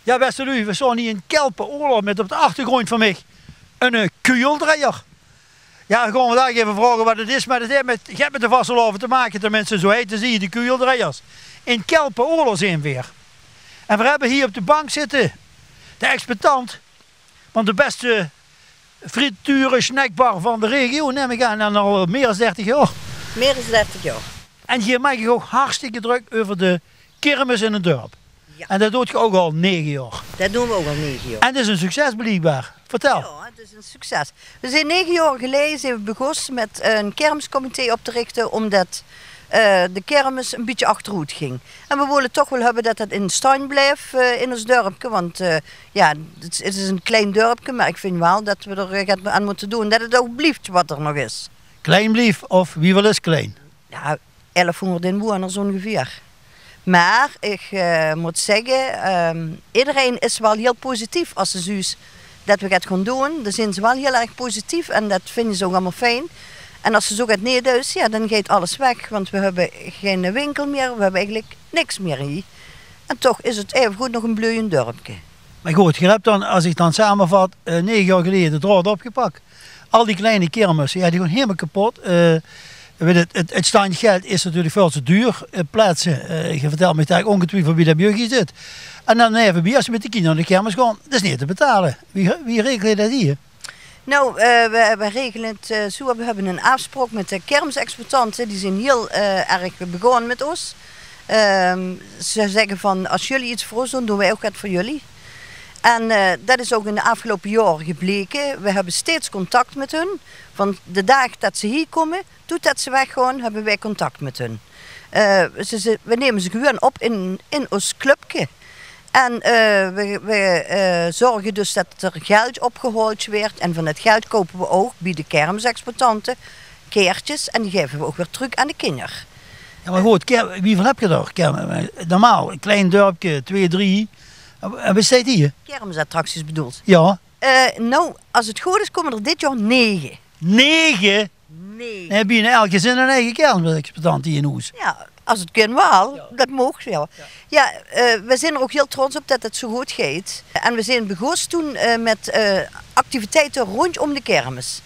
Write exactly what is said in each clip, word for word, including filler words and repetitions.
Jao, bèste luuj, veer staon hie in Kelpen-Oler mit op d'n achtergróndj van mich eine, eh, kujeldreier. Jao, dan gaon veer dao eve vraoge wat 't is, mer 't haet mit, 't haet mit de vastelaovend te make, tenminste, zoe heite ze hie, de kujeldreiers. In Kelpen-Oler zeen veer. En veer höbbe hie op de bank zitte de exploitant van de bèste frituur-snackbar van de regio, num ich aan, en al mieë es dertig jaor. Mieë es dertig jaor. En geer maak uch ouch hartstikke drök euver de kirmes in 't dörp. Jao. En det doot geer ouch al nege jaor. Det doon v'r ouch al nege jaor. En 't is ein succes bliekbaar. Vertèl. Jao, 't is ein succes. V'r zeen nege jaor geleje zeen v'r begós mit ein kirmescomité op te richte, ómdet, eh, de kirmes ein bietje achteroet ging. En v'r wólle toch waal höbbe det det in stand blief, eh, in ós dörpke. Want, eh, jao, 't is, 't is ein klein dörpke, mer ich vinj waal det v'r d'r, eh, get aan mótte doon, det 't ouch blief wat d'r nog is. Klein blief, of wieväöl is klein? Jao, elfhóngerd inwoners óngeveer. Mer ich, eh, mót zègke, ehm, ederein is waal hieël positief es ze zuus det v'r get gaon doon. Dan zeen ze waal hieël erg positief en det vinje ze ouch allemaol fijn. En es ze zoe get neet doon, jao, dan geit alles weg, want v'r höbbe geine winkel mieë, v'r höbbe eigelik niks mieë hie. En toch is 't aevegood nog ein bleujend dörpke. Mer good, geer höb dan, es ich dan samevat, eh, nege jaor geleje de draod opgepak. Al die kleine kirmes, jao, die gaon hielemaol kepot. Eh, weit 't, 't, 't standjgeld is natuurlik väöl te duur. Eh, plaatse, eh, geer vertèlt mich det óngetwiefeld bie det bie uch hie zit. En dan aeve bie, es ze mit de kinjer nao de kirmes gaon, det is neet te betale. Wie, wie regel geer det hie? Nou, eh, v'r, v'r regele 't, eh, zoe, v'r höbbe ein aafspraok mit de kirmesexploitante. Die zeen hieël, eh, erg begaon mit ós. Ehm, ze zègke van: "Es geer get veur ós doot, doon v'r ouch get veur uch." En, eh, det is ouch in de aafgeloupe jaore gebleke. V'r höbbe steeds contact mit hun. Van de daag det ze hie kómme, toet det ze weggaon, höbbe v'r contact mit hun. Eh, ze, ze, v'r numme ze gewoon op in, in ós clubke. En, eh, v'r, v'r, eh, zörge dus det d'r geld opgehaold wuuert. En van det geld koupe v'r ouch bie de kirmesexploitante kaertjes. En die gaeve v'r ouch weer trök aan de kinjer. Jao, mer good, ker-, wieväöl höb geer dao? Ker-, normaal, ein klein dörpke, twee, drie. En, en waat steit hie? Kirmesattracties bedoels? Jao. Eh, nou, es 't good is, kómme d'r dit jaor nege. Nege? Nege. Höbbe hie in elk gezin ein eige kirmesexploitant hie in hoes? Jao, es 't kin waal. Jao. Det maag, jao. Jao. Jao, eh, v'r zeen d'r ouch hieël trots op det 't zoe good geit. En v'r zeen begós toen, eh, mit, eh, activiteite róndjóm de kirmes.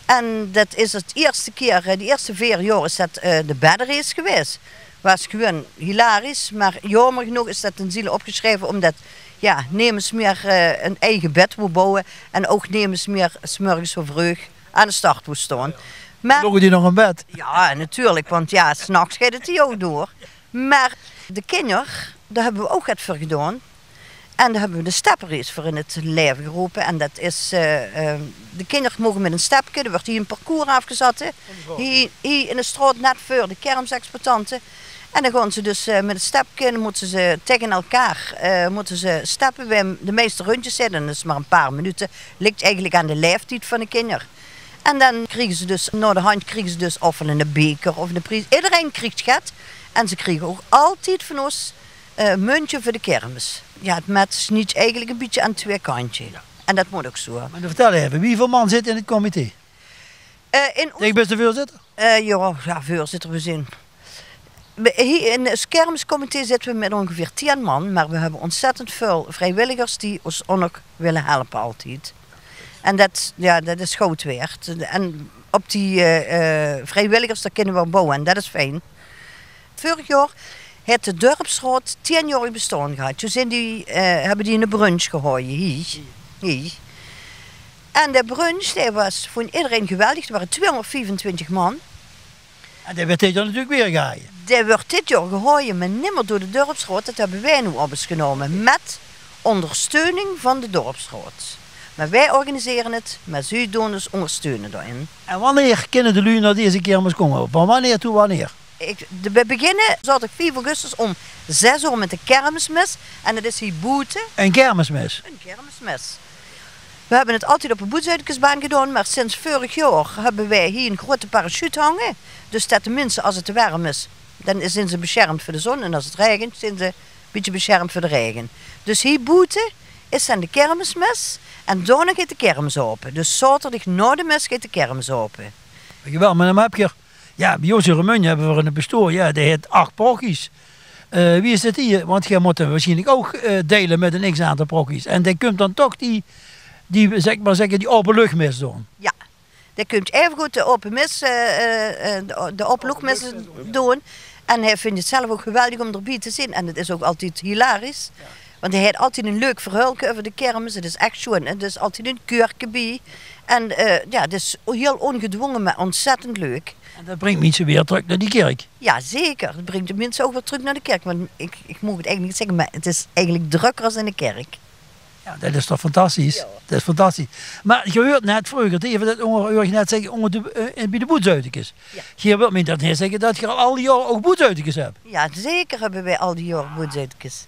En det is 't ierste kier, eh, de ierste veer jaor is det, eh, de beddenrace gewaes. Waas gewoon hilarisch, mer jaomer genóg is det ten ziele opgesjreve, ómdet, jao, nemes mieë, eh, ein eige bed wól bouwe en ouch nemes mieë 's mörges zoe vreug aan de start wól staon. Mer loge die nog in bed? Jao, natuurlik, want jao, 's nachs geit 't hie ouch door. Mer de kinjer, dao höbbe v'r ouch get veur gedaon. En dao höbbe v'r de steppenrace veur in 't laeve gerope. En det is, eh, eh, de kinjer moge mit ein stepke, d'r wuuert hie ein parcours aafgezat, hè. Hie, hie in de straot, net veur de kirmesexploitante. En dan gaon ze dus, eh, mit ein stepke, dan mótte ze taenge elkaar, eh, mótte ze steppe. Wae de meiste rundjes zit, en det is mer ein paar minute, ligk eigelik aan de laeftied van de kinjer. En dan kriege ze dus, nao de hand kriege ze dus of eine beker of eine pries. Ederein krieg get. En ze kriege ouch altied van ós, eh, muntje veur de kirmes. Jao, 't metsje snijt eigelik ein bietje aan twee kantje. Jao. En det mót ouch zoe. Mer dan vertèl eve, wieväöl man zit in 't comité? Eh, in ós... Ich bön de veurzitter? Eh, jao, jao, veurzitter, v'r zeen Hie in 't kermiscomité zitte v'r mit óngeveer tieën man, mer v'r höbbe óntzèttend väöl vriewilligers die ós ouch nog wille helpe altied. En det, jao, det is goud waerd. En op die, eh, eh, vriewilligers, dao kinne v'r op bouwe en det is fijn. Veurig jaor haet de dörpsraod tieënjaorig bestaon gehad. Toen zeen die, eh, höbbe die 'ne brunch gehaoje, hie. Hie. En de brunch, dae waas veur ederein geweldig. D'r wore twieëhóngerdviefentwintig man. En dae wuuert dit jaor natuurlik weer gehaoje. Dae wuuert dit jaor gehaoje, mer nimmer door de dörpsraod. Det höbbe veer noe op ós genómme, mit óngersteuning van de dörpsraod. Mer veer organisere 't, mer zie doon ós óngersteune dao-in. En wannieër kinne de luuj nao deze kermis kómme? Van wannieër tot wannieër? Ich, de, veer beginne zaoterdig vief augustus óm zès oor mit de kermismis. En det is hie boete. Ein kermismis? Ein kermismis. Veer höbbe 't altied op de Boetzuidekersbaan gedaon, mer sinds veurig jaor höbbe veer hie ein groeate parachute hange. Dus det de minse, es 't te werm is, dan zeen ze besjermd veur de zon. En es 't raegent, zeen ze e bietje besjermd veur de raege. Dus hie boete is dan de kermismis. En daonao geit de kermis aope. Dus zaoterdig nao de mis geit de kermis aope. Geweldig, mer dan höb geer, jao, bie ós in Remunj höbbe veer eine pastoor, jao, dae haet ach parochies. Eh, wie is dit hie? Want geer mót 'm waarsjienlik ouch, eh, deile mit 'n x aantal prokkies. En dae kump dan toch die, die, zègk mer zègke, die ope luchmis doon. Jao, dae kump aevegood de ope mis, eh, eh, eh, de, de ope luchmis doon. En hae vindj 't zelf ouch geweldig óm d'rbie te zeen. En 't is ouch altied hilarisch. Want hae haet altied e leuk verhäölke euver de kermis. 't Is ech sjoean. En d'r is altied e keurke bie. En, eh, jao, 't is hiel óngedwónge, mer óntzèttend leuk. En dat bringk minse weer trök nao die kèrk. Jao, zeker. 't Bringk de minse ouch weer trök nao de kèrk. Want ich, ich maag 't eigelik neet zègke, mer 't is eigelik drökker es in de kèrk. Jao, dat is toch fantastisch? Jao. Dat is fantastisch. Mer geer huurt net vreuger, taenge dat ónger, huur ich net zègke, ónger de, eh, bie de boetsuitekes. Jao. Geer wilt mich dat neet zègke dat geer al die jaore ouch boetsuitekes höb? Jao, zeker höbbe veer al die jaore boetsuitekes.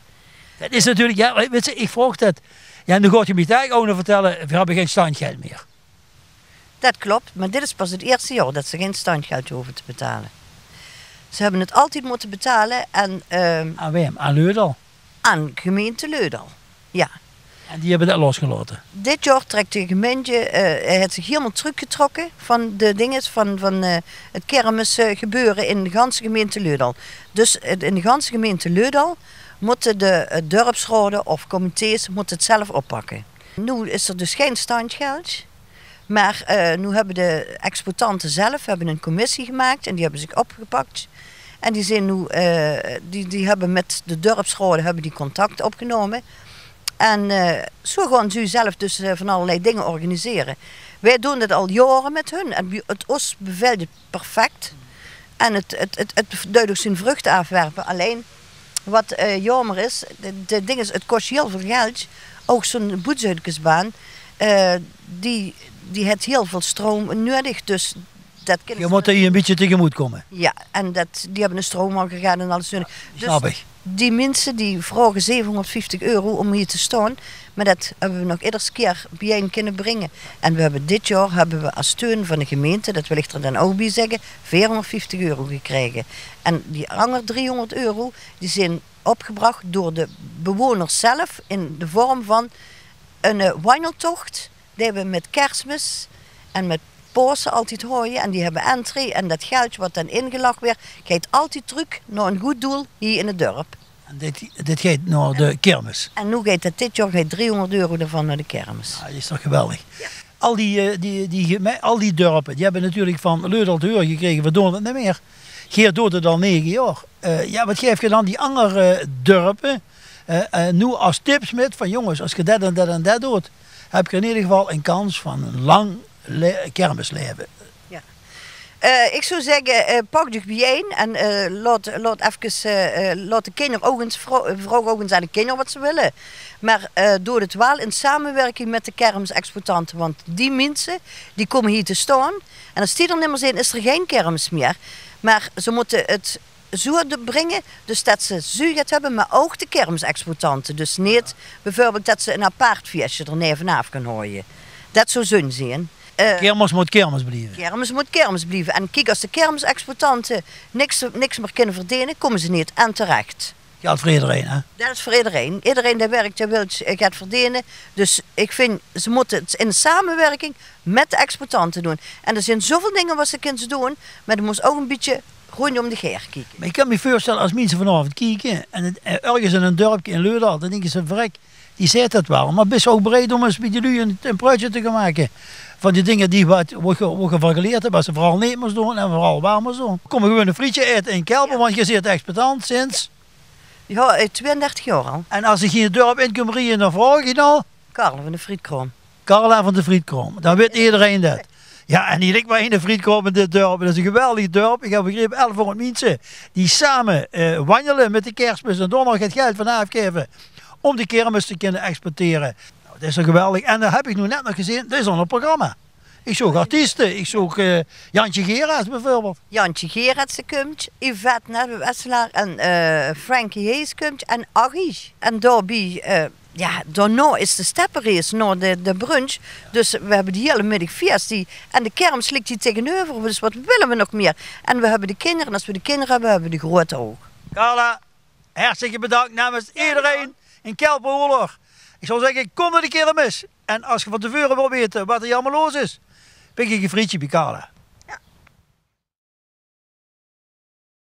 Dat is natuurlik, jao, wèt se, ich vraog dat. Jao, en dan gaot geer mich dalik ouch nog vertèlle, veer höbbe gein standgeld mier. Dat klop, mer dit is pas 't ierste jaor dat ze gein standgeld hove te betale. Ze höbbe 't altied mótte betale en, ehm, aan wae? Aan Leudal? Aan gemeinte Leudal, jao. En die höbbe dat losgelaote? Dit jaor trèk de gemeinte, eh, haet zich hielemaol trökgetrokke van de dinges, van, van, eh, 't kermis, eh, gebeure in de ganse gemeinte Leudal. Dus, eh, in de ganse gemeinte Leudal mótte de, eh, dörpsraode of comité's mótte 't zelf oppakke. Noe is d'r dus gein standgeld. Mer, eh, noe höbbe de exploitante zelf höbbe 'n commissie gemaak en die höbbe zich opgepak. En die zeen noe, eh, die, die höbbe mit de dörpsraode höbbe die contact opgenómme. En, eh, zoe gaon ze zelf dus, eh, van allerlei dinger organisere. Veer doon dat al jaore mit hun en bie, 't ós bevèltj 't perfect. En 't, 't, 't, 't duit ouch zien vruchte aafwerpe. Allein, wat, eh, jaomer is, de, de ding is, 't kos hiel väöl geld. Ouch zoe'n boetsuitekesbaan, eh, die, die haet hiel väöl stroum nuuedig. Dus dat kinne ze... Geer mót hie e bietje taengemoet kómme. Jao, en dat, die höbbe 'ne stroomaggregaat en alles nuuedig. Dus snap ich. Die minse die vraoge zevenhóngerdvieftig euro óm hie te staon, mer dat höbbe veer nog ieders kier biejein kinne bringe. En veer höbbe dit jaor höbbe veer es steun van de gemeinte, dat wil ich d'r dan ouch bie zègke, veerhóngerdvieftig euro gekrege. En die anger driehóngerd euro, die zeen opgebrach door de bewoners zelf in de vorm van 'n, eh, wanjeltoch dae veer mit Kersmis en mit Paose altied haoje. En die höbbe entree en dat geldj wat dan ingelag waert, geit altied trök nao 'n good doel hie in 't dörp. En dit, dit geit nao de kermis? En noe geit 't, dit jaor geit driehóngerd euro d'rvan nao de kermis. Ah, dat is toch geweldig. Jao. Al die, eh, die, die geme-, al die dörpe, die höbbe natuurlik van Leudal te hure gekrege: "Veer doon 't neet mier." Geer doot 't al nege jaor. Eh, jao, wat gaef geer dan die anger, eh, dörpe, eh, eh, noe es tips mit van: "Jónges, es geer dat en dat en dat doot, höb geer in eder geval 'n kans van 'n lang le-, kermislaeve"? Jao. Eh, ich zou zègke, eh, pak uch biejein en, eh, laot, laot efkes, eh, eh, laot de kinder ouch ins vra-, vraog ouch ins aan de kinder wat ze wille. Mer, eh, doot 't waal in samewirking mit de kermisexploitante, want die minse, die kómme hie te staon. En es die d'r nimmer zeen, is d'r gein kermis mier. Mer ze mótte 't zoe de-, bringe, dus det ze zuugheid höbbe, mer ouch de kermisexploitante. Dus neet beveurbeeld det ze ein apaart fieësje d'r naevenaaf gaon haoje. Det zou zun zeen. Eh, kermis mót kermis blieve. Kermis mót kermis blieve. En kiek, es de kermisexploitante niks, niks mier kinne verdene, kómme ze neet aan terech. Geldt veur ederein, hè? Det is veur ederein. Ederein dae wirk, dae wilt, eh, get verdene. Dus ich vinj, ze mótte 't in samewirking mit de exploitante doon. En d'r zeen zoväöl dinger waat ze kins doon, mer de mós ouch ein bietje róndjóm de gaer kieke. Mer ich kan mich veurstelle, es minse vanaovend kieke en 't, eh, örges in ein dörpke in Leudal, dan dinke ze: "Verrek, die zaet det waal, mer bis se ouch bereid óm ins bie die luuj ein, ein pruitsje te gaon make van die dinger die waat, wo ge, wo ge van geleerd höb, waat ze veural neet mós doon en veural waal mós doon?" Kómme gewoon ein frietje aete in Kelpen, want ge zeet exploitant sinds... Jao, eh, tweeëndertig jaor al. En es ich hie 't dörp in kóm rieje, dan vraog ich dan: Carla van de Frietkraom. Carla van de Frietkraom. Dan wit ederein det. Jao, en hie ligk mer eine frietkraom in dit dörp. Det is ein geweldig dörp. Ich höb begrepe, elfhóngerd minse die same, eh, wanjele mit de Kersmis en dao nog 't geld van aafgaeve óm de kermis te kinne exploitere. Nou, det is toch geweldig. En dan höb ich noe net nog gezeen, det is al ein programma. Ich zoog artieste, ich zoog, eh, Jantje Gerards beveurbeeld. Jantje Gerards, dae kump, Yvette Nebbe-Wesselaar en, eh, Frankie Hees kump en Aggie. En daobie, eh, jao, daonao is de stepperace nao de, de brunch. Dus we höbbe de hiele middig fies. Die, en de kermis ligk hie taengeneuver, dus waat wille we nog mier? En we höbbe de kinder, en es we de kinder höbbe, höbbe we de groeate ouch. Carla, hartstikke bedank namens ederein in Kelpen-Oler. Ich zou zègke, kóm nao de kermis. En es ge van te veure wilt weite waat d'r hie allemaol los is, pik ich ein frietje bie Carla.